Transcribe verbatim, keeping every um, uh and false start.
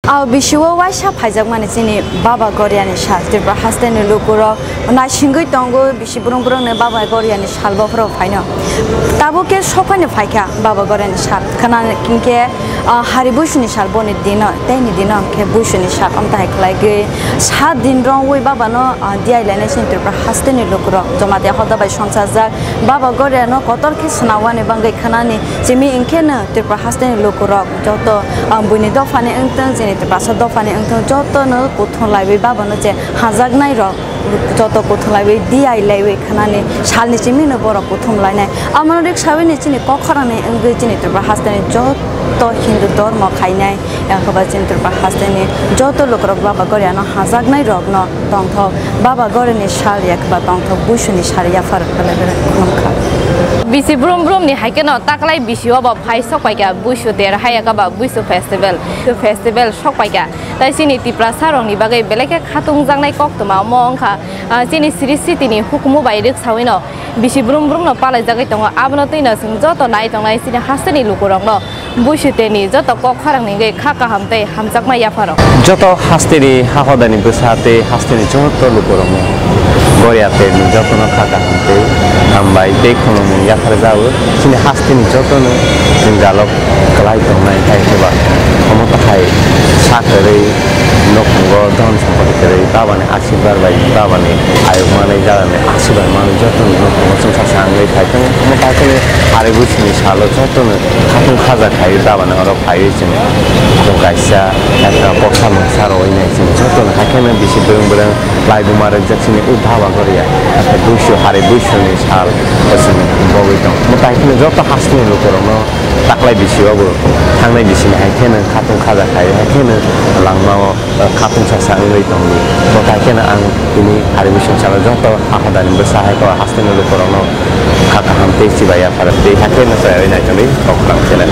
Ao bisio waisa phaijakmani chini Baba Goriani sal, Tripura hasteni lukurok naisingwi tongo, bisi brung brungni Baba Goriani sal bophoro phaino. Tabuk khe sophani phaikha Baba Goriani sal. Khana hinkhe, ah, hari buisuni sal boni dino, teini dino hinkhe buisuni sal. Amtahai khlaigwi sat din rongwi Baba no, ah, diai lainai chini Tripura hasteni lukurok. Jamatia hoda bai songchajak Baba Goriano kotor khe swnawani bangwi khanani chimi hinkhe no Tripura hasteni lukurok joto, ah, buini dophani wngtong, chini Tiprasa dophani wngtong, jotono kuthum laiwi Baba no je hajaknai rok joto kuthum laiwi diai laiwi khanani salni chimi no borok kuthum lainai. Amano riksawi ni chini kokhorang ni wngwi chini Tripura hasteni joto Hindu dormo khainai, yakhoba chini Tripura hasteni joto lukurok Baba Goriano hajaknai rokno tongthok, Baba Goriani sal yakhoba tongthok, buisuni sal yaphar belai belai khulumkha. Bisi brum brum ni hai kheno taklai bisi o bo phai sok paikha buisu ter hai yakhoba buisu festival, festival sok paikha. Tai chini Tiprasa rokni bagwi belai khe khatungjaknai koktwma omo wngkha, ah, chini Sri Siti ni hukumu bai rwksawino bisi brum brum no palaijagwi tongo. Abono twino chwng joto nai tongnai chini hasteni lukurokno buisu teni joto kok khorang ni wngwi kha kaham tei hamjakma yapharo. Joto hasteni ha hodani bwsa tei hasteni joto lukurokno Goria teni jotono kha kaham tei hambai tei khulumung yapharjago. Chini hasteni jotono jwngjalo kwlai tongnai hai khe ba omo takhai sa kwrwi, nukhungo dhon sompoti kwrwi, Babani asirbad bai, Babani ayuk manwi, jagani asirbad manwi jotono nukhungo chwngsa sa wngwi phai tongo. Omo hai khe hari buisuni salo jotono khatung khaja khaiwi Babani oro phaiwi chwng kaisa ekta boksa mungsa rwui nai chwng jotono hai kheno bisi bwrwng bwrwng laibuma rwkjak chini o Baba Goria. Buisu hari buisuni sal bo chwng bogwi tongo. Omo hai kheno joto hasteni lukurokno taklai bisi o bo thangnai bisini hai kheno khatung khaja khai, hai kheno langmao, eh, khatung sasa wngwi tongo. Bo hai kheno ang tini hari bising salo joto ha hodani bwsa hai khe hasteni lukurokno kha kaham tei chibai yaphar tei hai kheno chaywi nai tongwi kok tang khe nai.